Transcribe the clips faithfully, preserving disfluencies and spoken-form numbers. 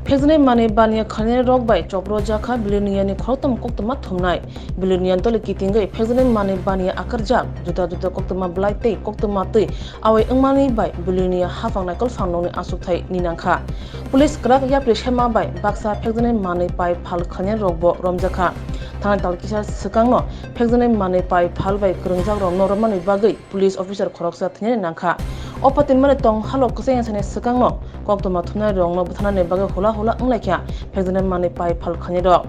Phekjaknai manwi baniya khainai rok bai chopro jakha Biloniani khorokthom koktwma thumnai. Biloniani dole kitingwi phekjaknai manwi baniya akarjak, juda juda koktwma bwlai tei koktwma twi awai wngmani bai Bilonia haphang naikolphang nokni achukthai ninangkha. Police kwrak yapri sema bai baksa phekjaknai manwi pai phal khainai rokbo romjakha. Thangnai tal kisa swkangno phekjaknai manwi pai phal bai kwrwngjak rokno romnani bagwi police officer khoroksa thwinani nangkha. O patimani tong halo kwchang yangsani swkangno koktwma thumnai rokno bwtharnani bagwi hula hula wnglaikha phekjaknai manwi pai phal khainai rok.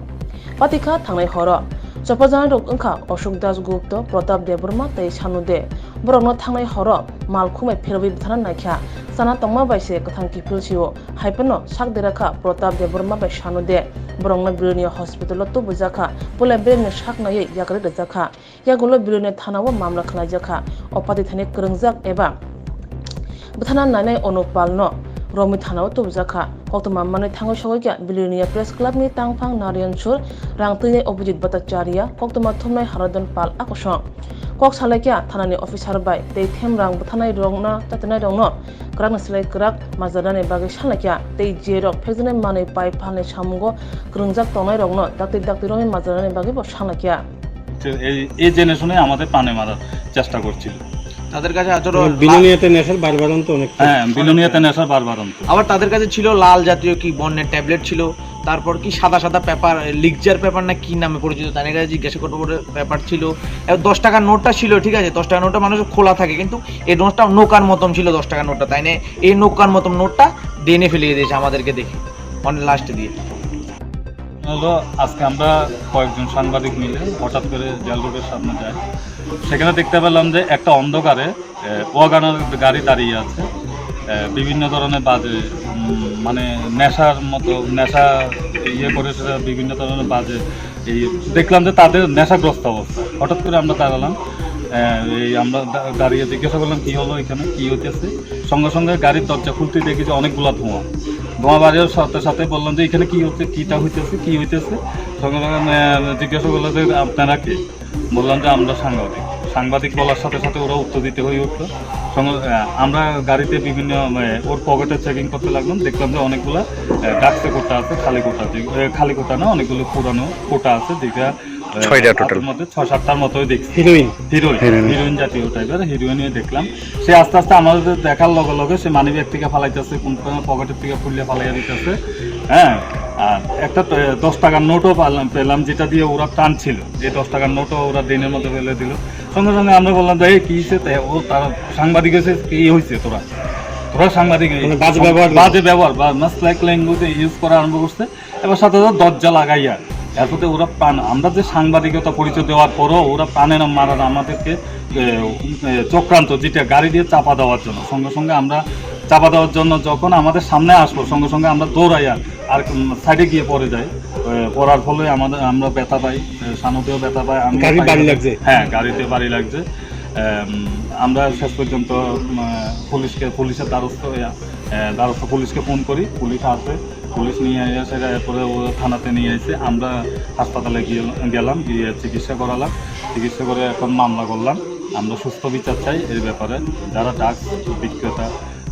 Patikha thangnai horo chopajani rok wngkha Ashok Das Gupta, Pratap Debbarma tei Sanu De. Borokno thangnai horo mal khumai pherwi bwtharna naikha. Chana tongma bai se kwthang kiphil sio. Hai phano sak derakha Pratap Debbarma bai Sanu De. Borokno Bilonia hospital o tubujakha. Puila beremni sak naiwi yakarwi rwjakha. Yagulo Bilonia thana o mamla khwlaijakha. O pati thani kwrwngjak eba bwthana nainai Onupal no Romwi thana o tubujakha. Koktwma manwi thangwi sogwi kha Bilonia Press Club ni tangphang Narayan Sur, rang twinai Abhijit Bhattacharya, koktwma thumnai Haradhan Pal akosong. Kok salaikha thanani officer bai tei themrang bwtharnai rokno, chatinai rokno kwrakni slai kwrak majranani bagwi salaikha tei je rok phekjaknai manwi pai phalni samungo kwrwngjak tongnai rokno dakti dakti romwi majranani bagwi bo salaikha. এই এই জেনে শুনে আমাদের প্রাণে মারার চেষ্টা করছিল। তাদের কাছে আচরণ এবং বিলোনিয়াতে নেশার বারবারন্ত অনেক ছিল। হ্যাঁ, বিলোনিয়াতে নেশার বারবারন্ত। আবার তাদের কাছে ছিল লাল জাতীয় কি বর্ণের ট্যাবলেট ছিল, তারপর কি সাদা সাদা পেপার, লিকজার পেপার না কি নামে পরিচিত, তাদের কাছে জিজ্ঞাসা করতে করতে পেপার ছিল। এবং দশ টাকার নোটটা ছিল, ঠিক আছে, দশ টাকার নোটটা মানুষের খোলা থাকে, কিন্তু এই নোটটা নৌকার মতন ছিল, দশ টাকার নোটটা, তাই না? এই নৌকার মতন নোটটা ড্রেনে ফেলিয়ে দিয়েছে আমাদেরকে দেখে, অনেক লাস্টে দিয়ে। হলো, আজকে আমরা কয়েকজন সাংবাদিক মিলে হঠাৎ করে জেল রোডের সামনে যাই। সেখানে দেখতে পেলাম যে একটা অন্ধকারে, এ, ওয়াগনার গাড়ি দাঁড়িয়ে আছে। এ, বিভিন্ন ধরনের বাজে, উম, মানে নেশার মতো, নেশা ইয়ে করে সেটা বিভিন্ন ধরনের বাজে। এই দেখলাম যে তাদের নেশাগ্রস্ত অবস্থা। হঠাৎ করে আমরা দাঁড়ালাম, এ, এই আমরা দা-, দাঁড়িয়ে জিজ্ঞাসা করলাম, "কি হলো এখানে, কি হইতেছে?" সঙ্গে সঙ্গে গাড়ির দরজা খুলতে দেখি যে অনেকগুলা ধোঁয়া। ধোঁয়া বাড়ির সাথে সাথে বললাম যে, "এখানে কি হচ্ছে, কিটা হইতেছে, কি হইতেছে?" সঙ্গে সঙ্গে, আহ, জিজ্ঞাসা করলো যে, "আপনারা কে?" বললাম যে, "আমরা সাংবাদিক।" সাংবাদিক বলার সাথে সাথে ওরা উত্তেজিত হয়ে উঠলো। সঙ্গে, আহ, আমরা গাড়িতে বিভিন্ন, মানে, ওর পকেটে চেকিং করতে লাগলাম, দেখলাম যে অনেকগুলা, আহ, ড্রাগসের কোটা আছে, খালি কোটা, যে, আহ, খালি কোটা না, অনেকগুলো পুরানো কোটা আছে, যেটা ছয়টা টোটাল। হাতের মধ্যে ছয় সাতটার মতোই দেখছি। হিরোইন? Heroine, heroine. হিরোইন জাতীয় টাইপের হিরোইনই দেখলাম। সে আস্তে আস্তে আমাদের দেখার লগে লগে সে মানিব্যাগ থেকে ফালাইতেছে, কোন কোন পকেটের থেকে খুললে ফালাইয়া দিতেছে। হ্যাঁ, আর একটা তো, দশ টাকার নোটও পালাম, পেলাম, যেটা দিয়ে ওরা টানছিল। যে দশ টাকার নোটও ওরা ড্রেনের মধ্যে ফেলে দিল। সঙ্গে সঙ্গে আমরা বললাম যে, "এই, কি হয়েছে?" তাই ও, তারা সাংবাদিক হয়েছে, "কি হয়েছে তোরা? তোরা সাংবাদিক হয়ে মানে বাজে ব্যবহার করে। বাজে ব্যবহার বা মাসলাইক ল্যাঙ্গুয়েজ ইউজ করা আরম্ভ করছে।" এবার সাথে সাথে দরজা লাগাইয়া এরপরে ওরা প্রাণ, আমরা যে সাংবাদিকতা পরিচয় দেওয়ার পরও ওরা প্রাণে না মারার আমাদেরকে, এ, এ, চক্রান্ত, যেটা গাড়ি দিয়ে চাপা দেওয়ার জন্য, সঙ্গে সঙ্গে আমরা চাপা দেওয়ার জন্য যখন আমাদের সামনে আসলো, সঙ্গে সঙ্গে আমরা দৌড়াইয়া আর, উম, সাইডে গিয়ে পড়ে যাই। এ, পড়ার ফলে আমাদের, আমরা ব্যথা পাই, এ, সানুতেও ব্যথা পায়, আমি গাড়ি বাড়ি লাগছে? হ্যাঁ, গাড়িতে বাড়ি লাগছে। এম, আমরা শেষ পর্যন্ত, উম, পুলিশকে, পুলিশের দ্বারস্থ হইয়া, এ, দ্বারস্থ পুলিশকে ফোন করি, পুলিশ আসে। পুলিশ নিয়ে এসে এরপরে ও থানাতে নিয়ে এসে আমরা হাসপাতালে গিয়ে, গেলাম, গিয়ে চিকিৎসা করালাম। চিকিৎসা করে এখন মামলা করলাম। আমরা সুস্থ বিচার চাই এই ব্যাপারে। যারা ড্রাগস বিক্রেতা,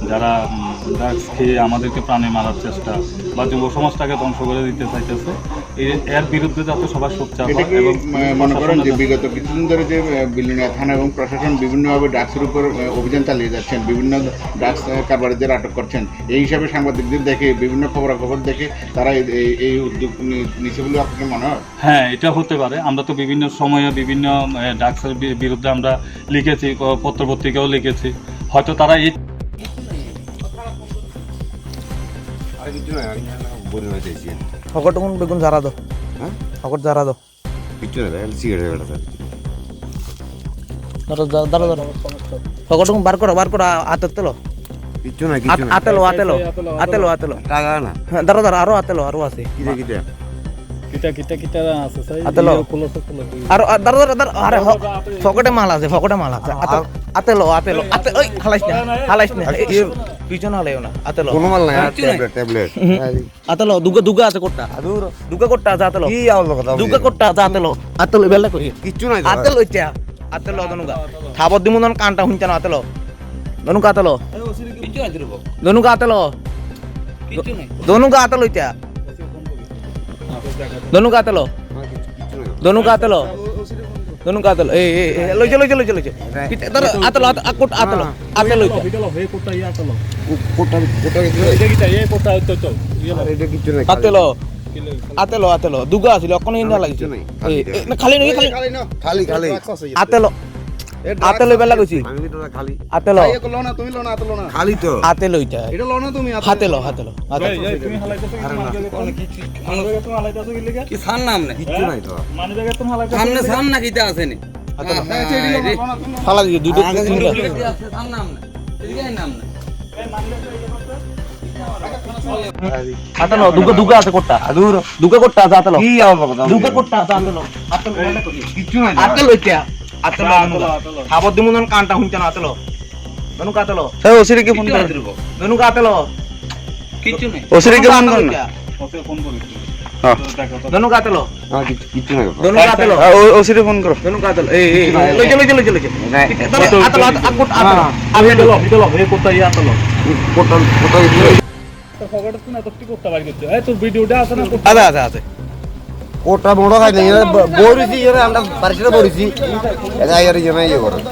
যারা, উম, ড্রাগস খেয়ে আমাদেরকে প্রাণে মারার চেষ্টা বা যুব সমাজটাকে ধ্বংস করে দিতে চাইতেছে, এ-, এর বিরুদ্ধে যাতে সবাই সোচ্চার হয় এবং পুলিশ প্রশাসনও যাতে বিগত কিছুদিন ধরে যে, আহ, বিলোনিয়া থানা এবং প্রশাসন বিভিন্নভাবে ড্রাগসের উপর, আহ, অভিযান চালিয়ে যাচ্ছেন, বিভিন্ন ড্রাগস, আহ, কারবারিদের আটক করছেন, এই হিসাবে সাংবাদিকদের দেখে, বিভিন্ন খবরাখবর দেখে তারা এই, এই, এই উদ্যোগ নি-, নিচ্ছে বলে আপনার মনে হয়? হ্যাঁ, এটা হতে পারে। আমরা তো বিভিন্ন সময়ে বিভিন্ন, আহ, ড্রাগসের বি-, বিরুদ্ধে আমরা লিখেছি, প-, পত্রপত্রিকাও লিখেছি। হয়তো তারা এই আরে কিছু নয়, আমি বলি হয়তো এসে। Pokot un begun jara do. হ্যাঁ? Pokot jara do. কিচ্ছু না, তাহলে সিগারেট বেটা স্যার। ধরো, ধরো, ধরো, ধরো। Pokot un bar koro, bar koro, a-, atot telo. কিচ্ছু না, কিচ্ছু At-, না। Atelo, atelo. Atelo, atelo. Atelo, atelo. টাকা না। হ্যাঁ, ধরো, ধরো, আরো atelo, আরো আছে। কিটা, কিটা? Kita, kita, kita আছে, sir. Atelo. Iya, kulo, kulo. Aro, a, ধরো, ধরো, ধরো, আরে, হ-, পকেটে মাল আছে, পকেটে মাল আছে। আ-, Atelo, atelo, atelo. Ate-, ওই, হালাইস না, হালাইস না। আর কি? পিছনে হালাইও না, atelo. কোনো মাল নাই, আর ট্যাবলেট, ট্যাবলেট। হুম। Atelo, duga, duga আছে কোটটা? আদুর। Duga kotta ase atelo. কি আবার কথা Duga kotta ase atelo. Atelo bela koi. কিচ্ছু নাই তো। Atelo icha. Atelo donuga. Thabo dimu non kanta hunta no atelo. Donuga atelo. Donuga atelo. Donu ka atelo ita. Donu ka atelo. Donu ka atelo. Donu ka atelo. Eh, eh, eh, loise, loise, loise, loise. Kita, tar, atelo, at-, akut, atelo. Atelo ita. Kota, kota itu. Atelo. Atelo, atelo. Duga asile, okon inda lagi. Eh, eh, na, khali noi, khali. Khali, khali. Atelo. Atelo bela goisi. Atelo. Atelo ita. Hatelo, hatelo. Hatelo. Ki san nam ne? Kichu nai to. Samne san na kita aseni. Hatelo. Hala di, dudu, dudu. San nam ne? Hatelo, duga, duga ase kota. Adur. Duga kota ase hatelo. Ki abo kota? Duga kota ase hatelo. Hatelo. Kichu nai to. Hatelo ita. Atelo, atelo, atelo. Habo dumu non kanta hunchana atelo. Donu ka atelo. Hey, osiri ke phone kar. Donu ka atelo. Kichu nai. Osiri ke phone kar. Osiri phone kar. Ha. Donu ka atelo. Ha, kichu, kichu nai. Donu ka atelo. Ha, o, osiri phone kar. Donu ka atelo. Eh, eh, eh. Loise, loise, loise, loise. Atelo, atelo, atelo. Atelo. Atelo, atelo. He kota ya atelo. Kota, kota. Ada, ada, ada. Kota moro khai nai, borisi yore anda parisira borisi. Eda yore yore yore.